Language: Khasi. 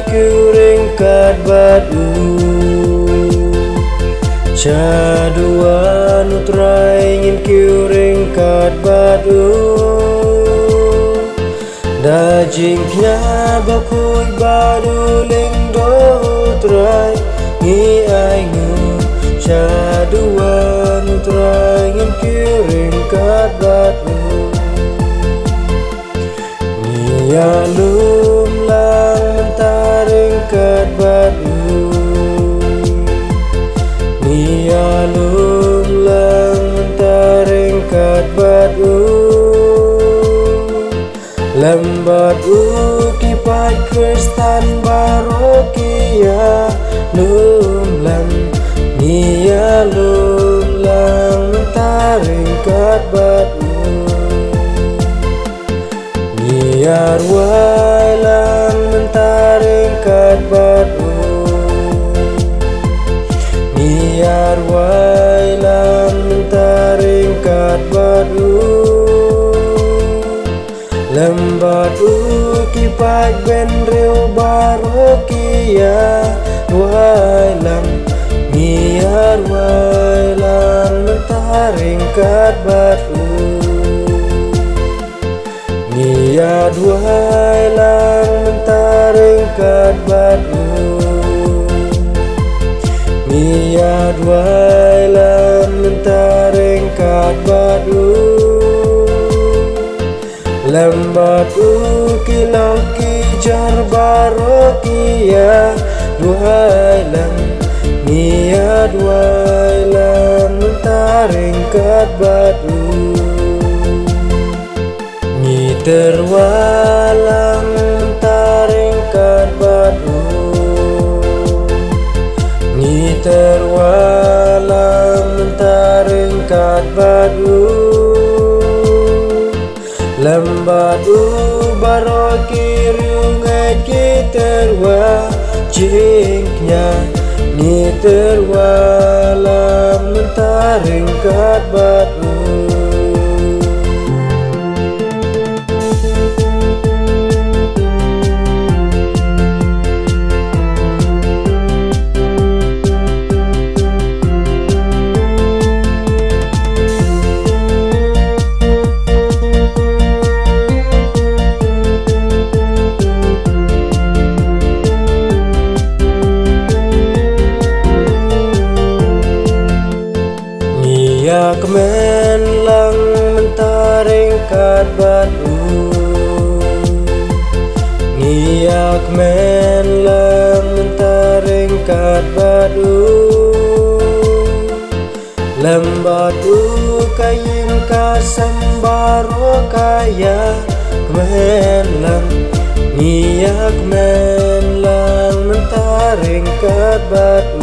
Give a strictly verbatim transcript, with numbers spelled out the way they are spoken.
Kiew ryngkat bad u. Shaduwan u Trai ngin kiew ryngkat bad u. Da jingkñia bakhuid bad u lyngdoh u Trai ngi ainguh. Shaduwan u Trai ngin kiew ryngkat bad u. Ngi ïalum lang mynta ryngkat bad u. Ngi ïalum lang mynta ryngkat bad u. Lem bad u ki paid Khristan baroh ki ïalum lang. Ngi ïalum lang mynta ryngkat bad u. Ngi ïarwai lang mynta ryngkat bad u. Ngi ïarwai lang mynta ryngkat bad u. Lem bad u ki paid bynriew baroh ki ïarwai lang. Ngi ïarwai lang mynta ryngkat bad u. Ngi ïarwai lang mynta ryngkat bad u. Ngi ïarwai lang mynta ryngkat bad u. Lem bad u ki lok ki jar baroh ki ïarwai lang. Ngi ïarwai lang mynta ryngkat bad u. Ngi tyrwa lang mynta ryngkat bad u. Ngi tyrwa lang mynta ryngkat bad u. Lem bad u baroh ki riewngeit ki tyrwa jingkñia. Ngi tyrwa lang mynta ryngkat bad u. Ngi ïakmen lang mynta ryngkat bad u. Ngi ïakmen lang mynta ryngkat bad u. Lem bad u ka ïing ka sem baroh ka ïakmen lang. Ngi ïakmen lang mynta ryngkat bad u.